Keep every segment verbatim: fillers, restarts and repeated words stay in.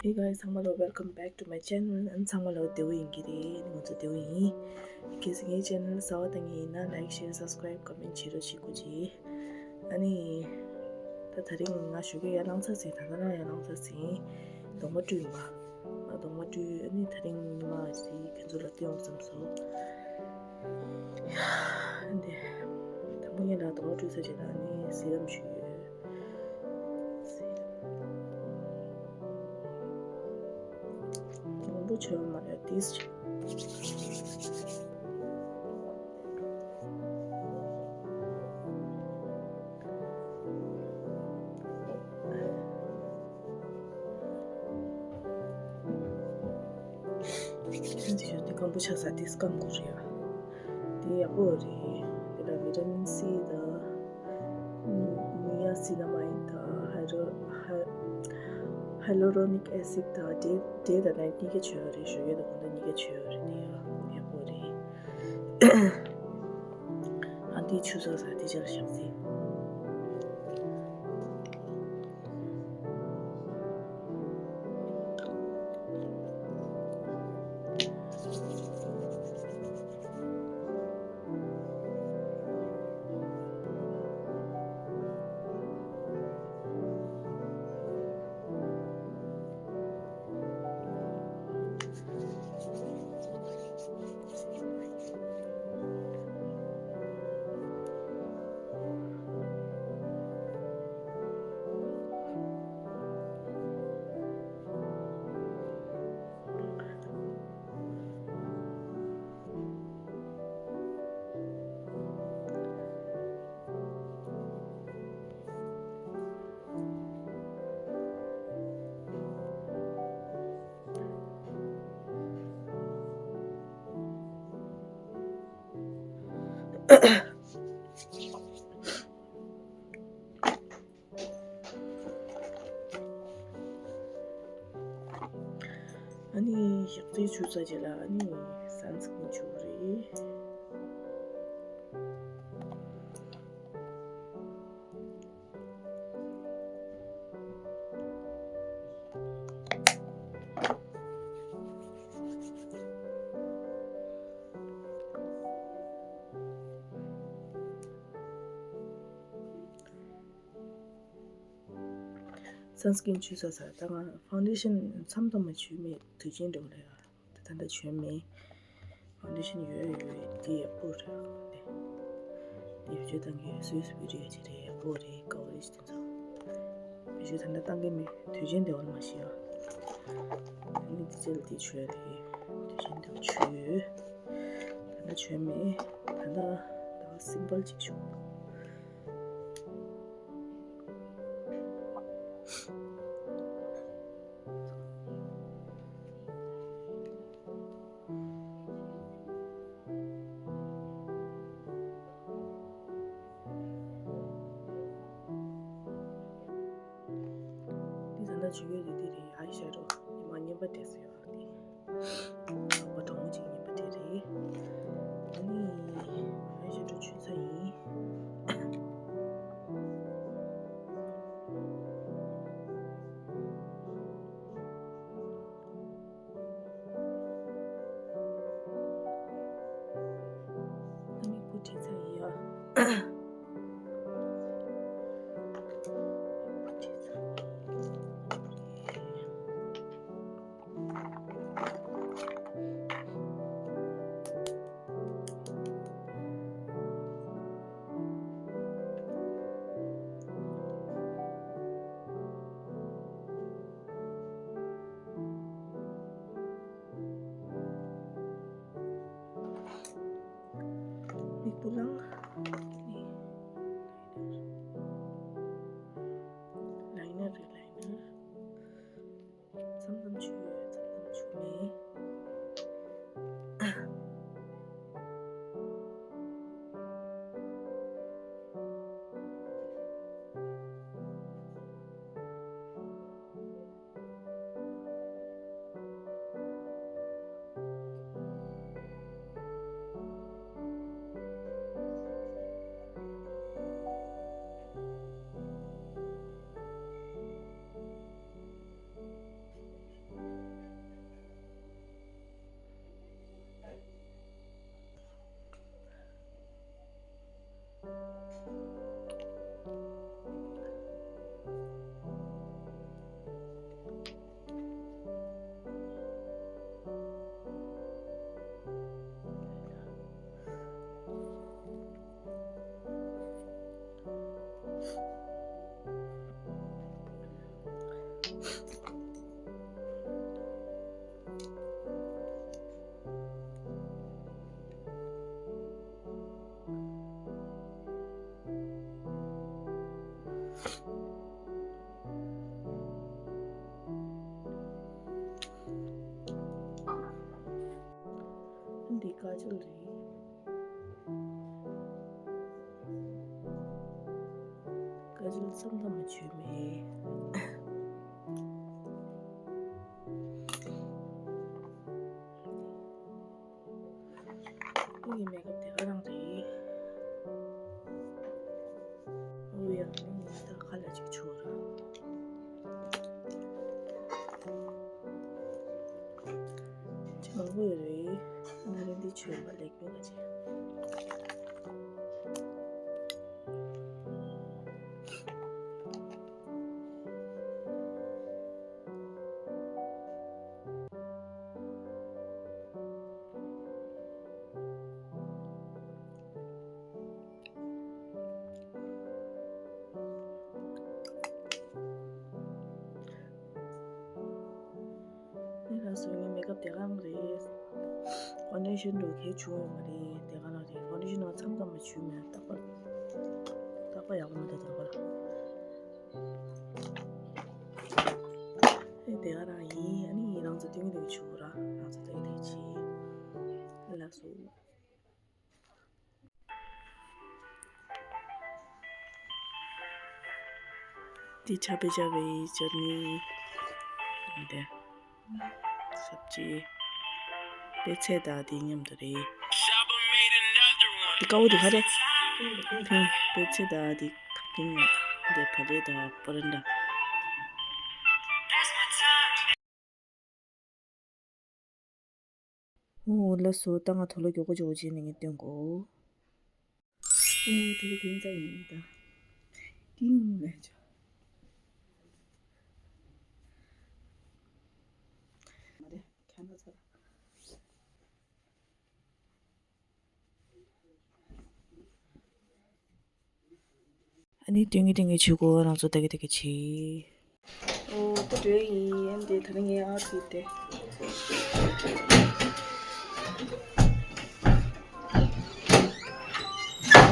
Hey guys, ཚང་མ་ལ་welcome back to my channel. ཨ་ནི་ཚང་མ་ལ་བདེ་པོ་ཡིན་གྱི་རེད། ཨ་ནི་ང་ཚོ་བདེ་པོ་ཡིན། གལ་སྲིད་ངའི་channel་གསར་པ་ལྟ་མཁན་ཡིན་ན་like, share, subscribe, comment་བྱེད་རོགས་བྱེད་དགོས་ཀྱི། ཨ་ནི་ད་དེ་རིང་ང་ཞོགས་ཀས་ཡར་ལངས་ཚར་ཟིན། ད་ལྟ་རང་ཡར་ལངས་ཚར་ཟིན། གདོང་པ་བཀྲུས་ཡིན་པ། ང་གདོང་པ་བཀྲུས། ཨ་ནི་དེ་རིང་ཉི་མ་ཞིག་ཁྱེད་ཚོ་ལ་སྟོན་འོང་བསམ་སོང་། འདི། དང་པོ་ཉིད་ལ་གདོང་བཀྲུས་ཚར་རྗེས་ལ་ནི་serum་བྱུགས་ཡོད། མང་པོ་བྱས་པ་མ་རེད། ཏིས་བྱས། ཁྱེད་ཚོས་དེ་སྐམ་པོ་ཆགས་ས་དེ་སྐམ་དགོས་རེད་ཡ། དེ་ཡག་པོ་རེད། དེ་ལ་vitamin C་དང་། niacinamide་དང་། hydro hy- hyaluronic acid་དང་day day and night་གཉིས་ཀ་བྱས་པ་རེད། ཞོགས་ཀས་དང་དགོང་དག་གཉིས་ཀ་བྱས་པ་རེད། དེ་ཡག་ཡག་པོ་རེད། ཨ་འདི་ཆུ་ཚོད་ས་དེ་ཅར་ཞབས་སི། ཨ་ནི་ཞག་ཚིལ་བྱུགས་ཚར་རྗེས་ལ་ཨ་ནི་sunscreen་བྱུགས་རེད། Sunscreen་བྱུགས་ཚར་ཚར། ད་ང་foundation་མཚམས་མཚམས་མ་བྱུགས་མེད། དུས་ཆེན་འགྲོ་གི་རེད། ད་ད་ལྟ་བྱོན་མེད། foundation་ཡོད་ཡོད་དེ་ཡག་པོ་རེད། དེ་བེད་སྤྱོད་བཏང་གི་ཡོད། སུས་བེད་སྤྱོད་ཡོད་ཀྱི་རེད། ཡག་པོ་རེད། coverage་དེ་ཚོ་བེད་སྤྱོད་ད་ལྟ་བཏང་གི་མེད། དུས་ཆེན་དེ་བར་མ་ཤི་ཡ། ཨ་ནི་དེ་ཚོ་ལ་དེ་བྱོས་རེད། དུས་ཆེན་དེ་བྱོས་ཡོད། ད་ལྟ་བྱོན་མེད། ད་ལྟ་ད་simple་ཅིག་བྱུང་། འདི་ད་ལྟ་བྱེད་ཀྱི་ཡོད་དེ་འདི་རེད། eye shadow། ཉི་མ་བརྙན་པར་འབྲི་ས་ཡོད་རེད། ལག་པ་གྲང་མོ་ཅིག་ཉན་པ་དེ་རེད། ཨ་ནི་ཨེ་ཤེ་ཌོ་བྱུགས་ཚར་ཡིན། ཨ་ནི་སྤུ་བྲིས་ཚར་ཡིན་ཡ། མིག་སྤུ་ལངས། ལའི་ནར་རེད། ལའི་ནར། མཚམས་མཚམས་བྱུགས་ཡོད། མཚམས་མཚམས་བྱུགས་མེད། ཀ་ཅོལ་རེད། ཀ་ཅོལ་མཚམས་མཚམས་མ་བྱུས་མེད། ཁོང་གི་མེག་ཨབ་དེ་ག་རང་རེད། ཨོ་ཡ། ད་ཁ་ལ་ཅིག་ཆུ་ར། ཅི་མང་པོ་ཡོད་རེད། ང་རེ་འདི་ཆུ་ཡོད་པ་ལེགས་མེད་ལ་ཅིག་ཨེ་ལགས་སོ། ངའི་མེག་ཨབ་དེ་ག་རང་རེད། ཕའུན་ཌེ་ཤན་འགྲོ་གལ་བྱུང་ཡོད་མ་རེད། དེ་ག་རང་རེད། ཕའུན་ཌེ་ཤན་ནང་མཚམས་མཚམས་མ་བྱུས་མེད། རྟག་པར་རྟག་པར་ཡག་པོ་མ་འདུག་རྟག་པར། ཨེ་དེ་ག་རང་ཡིན། ཨ་ནི་རང་ཚོ་སྟོན་གྱི་འདུག་བྱུས་ར། རང་ཚོ་ལྟ་གི་འདུག་བྱས། ཨེ་ལགས་སོ། འདི་ཆ་པེ་ཆ་པེ་ཅོ་ནི། འདི་སབ་ཅི། པད་ཚལ་དང་འདི་མཉམ་དུ་རེད། འདི་དཀར་པོ་འདི་ག་རེ། ཕིང་། པད་ཚལ་དང་འདི་ཕིང་། འདི་བ་ལེ་དང་པ་རན་ཌ། ཨོ་ལགས་སོ། ད་ང་དུག་ལོག་མགྱོགས་པོ་མགྱོགས་པོ་བྱས་ནས་ངས་སྟོན་གོ། ཨོ་དུག་ལོག་གྱོན་ཚར་ཡིན་ད། ཏིང་ལས་ཆོ། མ་རེད། ཁ་ན་ཚ། ཨ་ནི་སྟོན་གྱི་སྟོན་གྱི་བྱེད་དགོས། རང་ཚོ་ལྟ་གི་ལྟ་གི་བྱེད། ཨོ་ད་འགྲོ་ཡིན། ཨ་འདི་ད་ནི་ངའི་ཨའུ་ཕིཊ་དེ།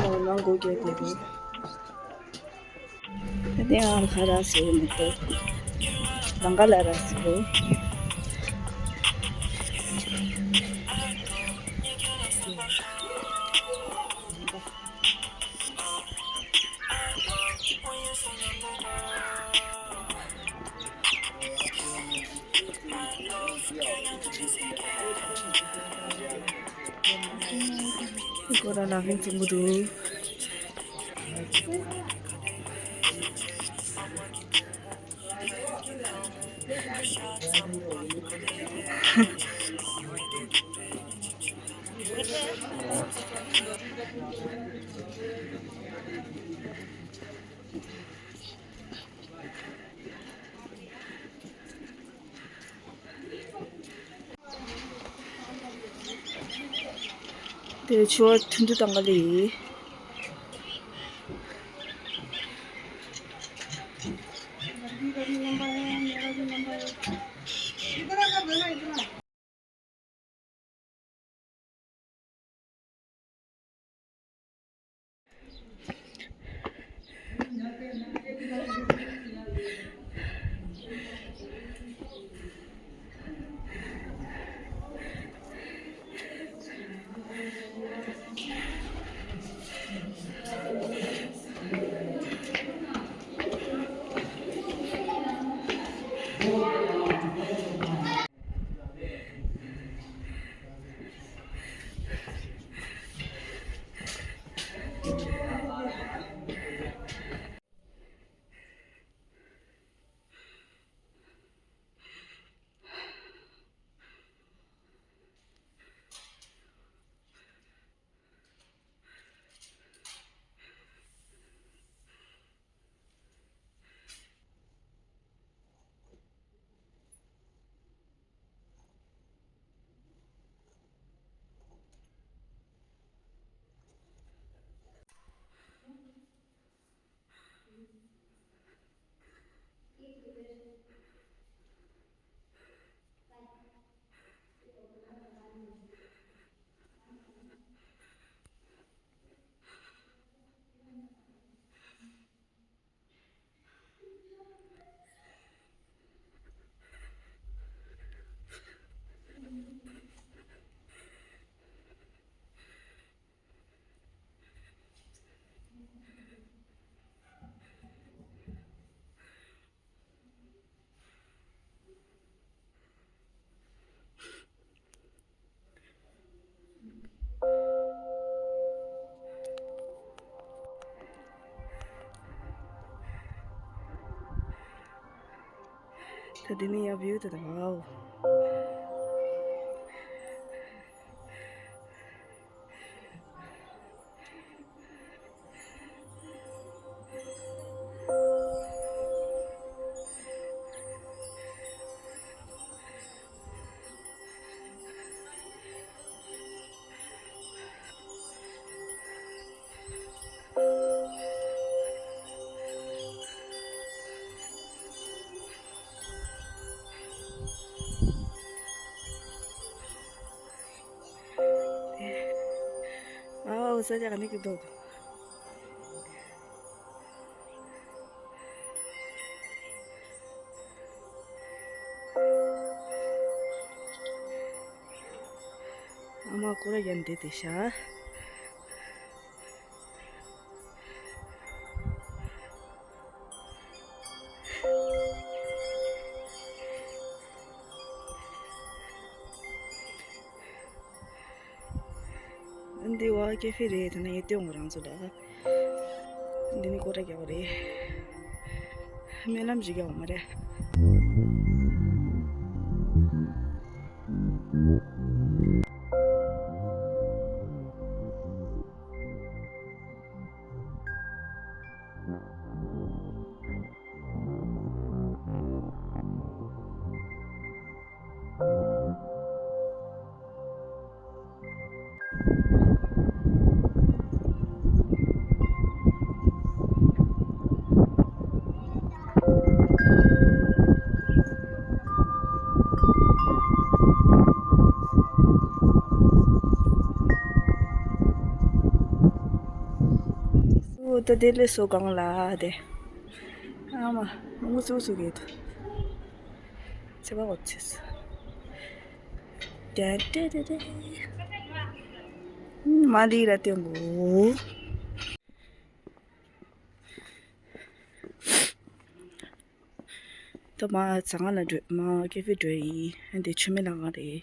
ཨོ་ནང་སྒོ་རྒྱག་དགོས་འདུག་ད་ལྟའི་ཨང་ཁ་ར་སེ་མི་ཏེ། ལང་ཀ་ལ་ར་སེ་རེད། ཁོ་རང་ལ་ཧིན་ཙམ་པོ་འདུག་དེ་ཆུ་བ་ཐུང་ཐུང་བཏང་ག་ལེ། ད་འདི་ནི་ཡང་བིའུ་དེ་དང་། ཝའོ། ཨའོ། ས་ཆ་ག་ནས་ཀྱི་འདུག་ཨ་མ་ཁོ་ར་ཡན་དེ་དེ་ཤ། འདི་བ་ཀེ་ཧྥེ་རེད། ད་ནི་ཡེ་སྟོན་གོ་རང་ཚོ་ལ། འདི་ནི་སྐོར་ར་རྒྱག་གི་རེད། སྨོན་ལམ་ཞིག་རྒྱག་གོ་མ་རེད། ཨོ་ད་དེ་ལས་སོ་གང་ལ་དེ། ཨ་མ་མུ་སུ་སུ་གེ་ད། ཚེ་བ་འོ་ཚེས། དེ་དེ་དེ་དེ། མ་འདི་ར་ཏེ་མོ། ད་མ་ཚང་ལ་འགྲོ། མ་ཀེ་ཧྥེ་འགྲོ་ཡིན། འདི་མཆོད་མེ་ལྷ་ཁང་རེད།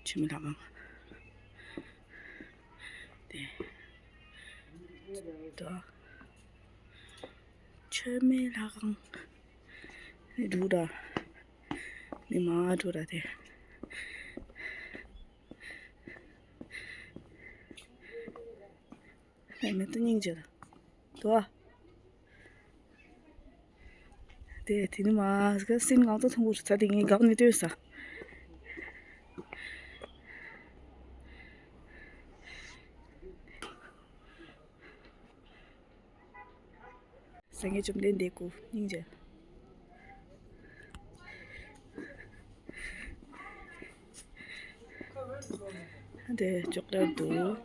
མཆོད་མེ་ལྷ་ཁང་། དེ། ད། མཆོད་མེ་ལྷ་ཁང་། འདི་འགྲོ་ར། འདི་མ་འགྲོ་ར་དེ། ཨེ་མེ་ཏོ་སྙིང་རྗེ་ལ། དོ་ཨ། དེ་དེ་ནི་མ་ག་སིན་ང་ཚོ་ཐོང་གུར་ཚ་དེ་ངའི་གག་ནི་ལྟོས་ས། སངས་རྒྱས་བཅོམ་ལྡན་འདས་སྐུ་སྙིང་རྗེ། དེ་ཅོག་ལེ་འདུག་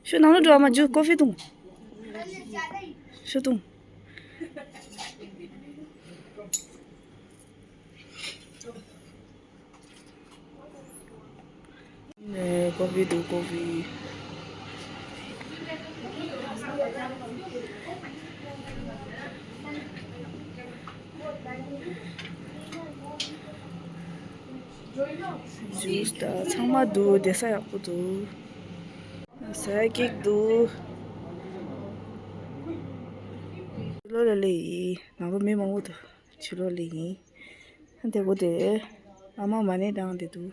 ཤོ་ནང་ལ་འགྲོ་བ་མ་འཇུ་ཀོ་ཧྥི་འཐུང་། ཤོ་འཐུང་། ནས་ཀོ་ཧྥི་འདུག་ཀོ་ཧྥི། ཇུས་དང་ཚང་མ་འདུག་བསྡད་ས་ཡག་པོ་འདུག་ཟས་སྐྱིད་འདུག་ཕྱི་ལོགས་ལ་སླེབས་ཡིན། ནང་ལོགས་མི་མང་པོ་འདུག་ཕྱི་ལོགས་སླེབས་ཡིན། འདི་གོ་དེ། ཨ་མ་མ་ཎི་བགྲངས་བསྡད་འདུག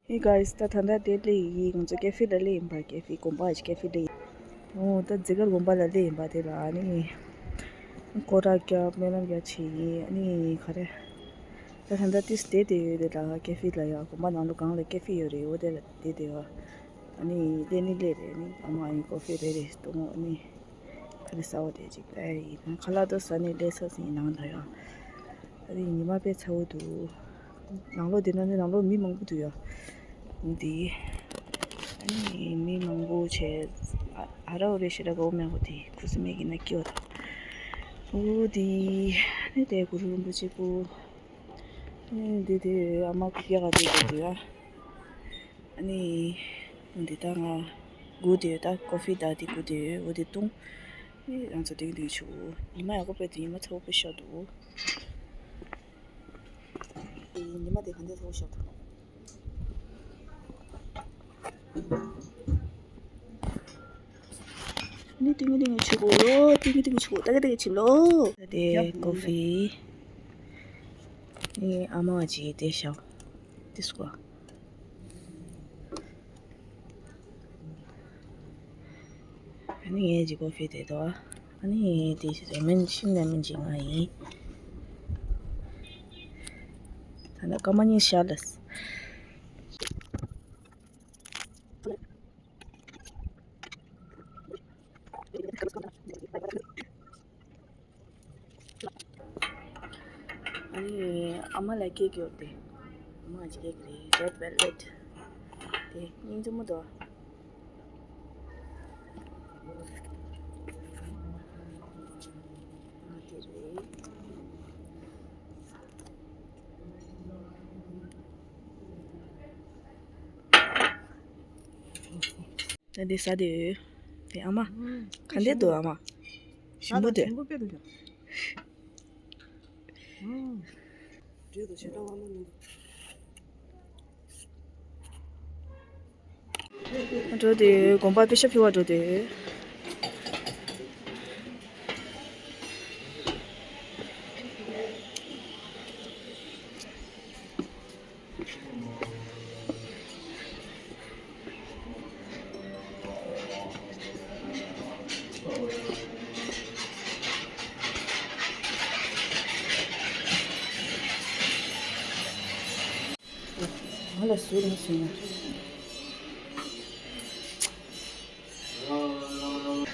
Hey guys, ད་ད་ལྟ་དེ་སླེབས་ཡིན། ང་ཚོ་ཀེ་ཧྥེ་ལ་སླེབས་ཡིན་པ། ཀེ་ཧྥེ་དགོན་པ་ཞིག་ཀེ་ཧྥེ་སླེབས་ཡིན། འོ་ད་ཛི་ཀར་དགོན་པ་ལ་སླེབས་ཡིན་པ། དེ་ལ་ཨ་ནི་སྐོར་ར་རྒྱབ་སྨོན་ལམ་རྒྱག་བྱས་ཡིན། ཨ་ནི་ག་རེ། ད་ད་ལྟ་ཏིས་བསྡད་དེ་ཡོད། དེ་ལ་ཀེ་ཧྥེ་ལ་ཡ་དགོན་པ་ནང་ལོགས་སྒང་ལ་ཀེ་ཧྥེ་ཡོད་རེད། འོ་དེ་ལ་བསྡད་དེ་ཡོད། ཨ་ནི་སླེབས་ནི་སླེབས་རེད། ཨ་ནི་ཨ་མ་ཨ་ནི་ཀོ་ཧྥེ་རེ་རེ་གཏོང་། ཨ་ནི་ཁ་ལག་ཟ་བ་དེ་ཅིག་ལྟ་ཡིན། ཁ་ལག་དེ་ཟ་ནས་སླེབས་ས་ཟིན་ནང་ལ་ཡ། ཨ་ནི་ཉི་མ་དཔེ་ཚ་བོ་འདུག་ནང་ལོགས་དེ་ན་ནི་ནང་ལོགས་མི་མང་པོ་འདུག་ཡ། འདི། ཨ་ནི་མི་མང་པོ་བྱས། ཨ་ར་འོ་རེ་ཞེ་དྲག་གོ་མེད་གོ། དེ་ཁུ་སིམ་མེད་ཀྱི་ན་སྐྱོ་དང་། འོ་དེ། ཨ་ནི་དེ་གུ་རུ་རིན་པོ་ཆེ་སྐུ། ཨ་ནི་འདི་དེ་ཨ་མ་སྐུ་རྒྱག་ག་དེ་འདུག་ཡ། ཨ་ནི། འདི་ད་ང་སྒུག་དེ་ད་ཀོ་ཧྥི་ད་དེ་སྒུག་དེ་འོ་དེ་བཏུང་། ཨ་ནི་ང་ཚོ་དེང་དེང་ཆུ། ཉི་མ་ཡག་པོ་དཔེ་དེ་ཉི་མ་ཚ་བོ་དཔེ་ཤར་འདུག་ཉི་མ་དེ་ག་འདྲ་ཚ་བོ་ཤར་འདུག་ཏིང་ངེ་ཏིང་ངེ་ཆུ་གོ་ལོ། ཏིང་ངེ་ཏིང་ངེ་ཆུ་གོ། ཏག་ཏག་ཆིམ་ལོ། ད་དེ་ཀོ་ཧྥི། ནི་ཨ་མ་ཅི་དེ་ཤའོ། དེ་སྐོ། ཨ་ནི་ངས་ཅི་ཀོ་ཧྥི་དེ་དོ། ཨ་ནི་དེ་ཞིག་རེ་མིན་ཤིང་ལེ་མིན་ཅི་ང་ཡིན། ད་ནི་ཀ་མ་ཉི་ཤ་ལས། ཨ་ནི་ཨ་མ་ལ་ཀེག་ཡོད་དེ། ཨ་མ་ཅི་ཀེག་རེད། རེད་ཝེལ་ཝེཊ། དེ་སྙིང་རྗེ་མོ་འདུག་ཨ་དེ་རེད། ད་འདི་ཟ་དེ་ཡོད། དེ་ཨ་མ། ག་འདྲ་འདུག་ཨ་མ། ཞིམ་པོ་དེ། ཞིམ་པོ་དཔེ་འདུག་ཡ། འདྲེ་དང་ཞེ་དྲག་ཨ་མ་མི་འདུག་འགྲོ་དེ་དགོན་པ་པེ་ཤ་ཕུལ་བ་འགྲོ་དེ། ང་ལ་སུ་རེད་ཟེར་ན། ཨོཾ་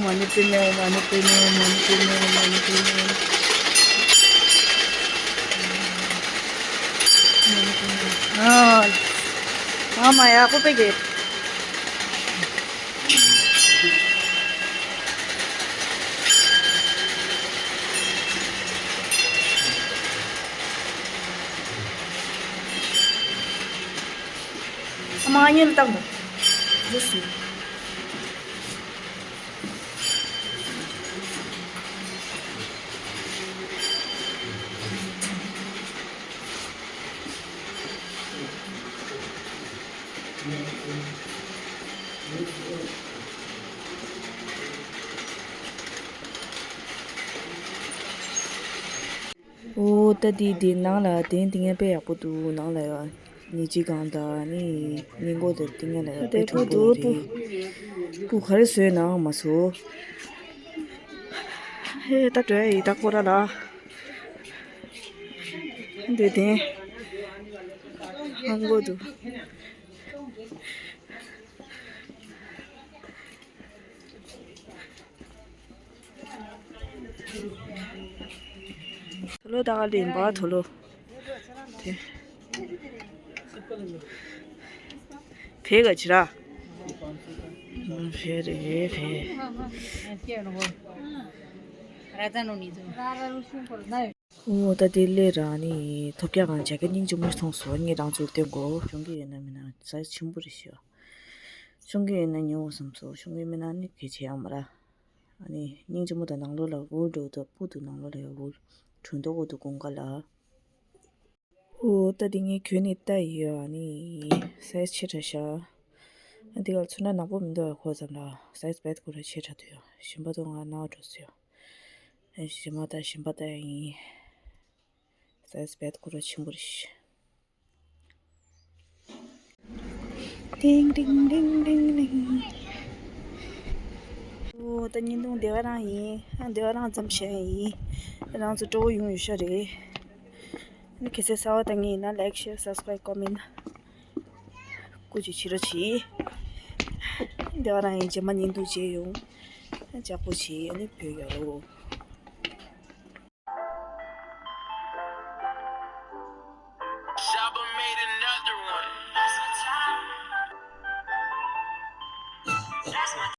མ་ཎི་པདྨེ། ཨོཾ་མ་ཎི་པདྨེ། ཨོཾ་མ་ཎི་པདྨེ། ཨོཾ་མ་ཎི་པདྨེ། ཨ། ཨ་མ་ཡག་པོ་དཔེ་རྒྱས། ཨ་མ་ཨ་མྱེས་ལ་བཏང་དང་། འདི་སུ། ཨོ་ད་འདི་འདི་ནང་ལ་དེ་འདི་ངས་དཔེ་ཡག་པོ་འདུག་ནང་ལ་ཡ་ཉལ་ཁྲི་སྒང་དང་ནི་སྔས་མགོ་དེ་འདི་ངས་ལ་ཡ་དཔེ་དེ་མཐོན་པོ་ཁོ་རེད། སྤུ་ག་རེ་བཟོས་ནའང་མ་བཟོ། ཧེ་ད་འགྲོ་ཡ་ཡི་ད་ཁོ་ར་ལ། འདི་དེ་ཧང་གོ་འདུག་དོ་ལོ་ད་ག་ལེན་པ་དོ་ལོ། དེ། བེ་ག་ཅི་ར། བེ་རེད་བེ། ཨོ་ད་དེ་ལས་རང་ནི་ཐོབ་རྒྱག་གང་བྱ་གི་སྙིང་རྗེ་མོ་མཐོང་སོང་། ངས་རང་ཚོར་བསྟན་གོ། ཤོང་གི་ཡོད་ན་མིན་ན་ས་ཆེན་པོ་རེད་ཤག་ཤོང་གི་ཡོད་ན་ཉོ་བསམ་སོང་། ཤོང་གི་མིན་ན་ནི་གལ་ཆེ་ཡང་མ་ར། ཨ་ནི་སྙིང་རྗེ་མོ་དང་ནང་ལོགས་ལ་འུར་འགྲོ་དང་སྤུ་དུ་ནང་ལོགས་ལ་ཡ་འུར། གྲོན་ཐོག་འུར་དུ་དགོང་ཁ་ལ། ཨོ་ད་འདི་ངས་གྱོན་ནས་ལྟ་ཡི་ཡོད། ཨ་ནི་སའི་ཛི་ཆེ་དྲགས་ཤག་ཨ་འདི་ག་ཚོན་ཁྲ་ནག་པོ་མི་འདུག་ཨ། ཁོ་ཙམ་ལ་སའི་ཛི་བེད་ཁོ་ར་ཆེ་དྲགས་འདུག་ཡ། གཞན་པ་དང་ང་ནག་འགྲོ་སོང་ཡ། ཨ་གཞན་མ་ད་གཞན་པ་ད་ཡིན། སའི་ཛི་བེད་ཁོ་ར་ཆེན་པོ་རེད་ཤག་ཏིང་ཏིང་ཏིང་ཏིང་ཏིང་། ཨོ་ད་བརྙན་ཐུང་དེ་ག་རང་ཡིན། ཨ་དེ་ག་རང་ཙམ་བྱས་ཡིན། རང་ཚོ་སྤྲོ་བོ་ཡོང་ཡོད་ཤག་རེད། ཨ་ནི་གལ་སྲིད་གསར་པ་ལྟ་མཁན་ཡིན་ན་ལའིག་ཤེར་སབ་སི་ཀ་རའིབ་ཀོ་མེན་ཊི་སྐུ་མཁྱེན་བྱེད་རོགས་གྱིས། འདི་བ་རང་ཡིན་རྗེས་མ་ཉིན་དུ་བརྗེད་ཡོང་། ལྕགས་པོ་བྱས་ཨ་ནི་བུད་ཡོང་ལོ།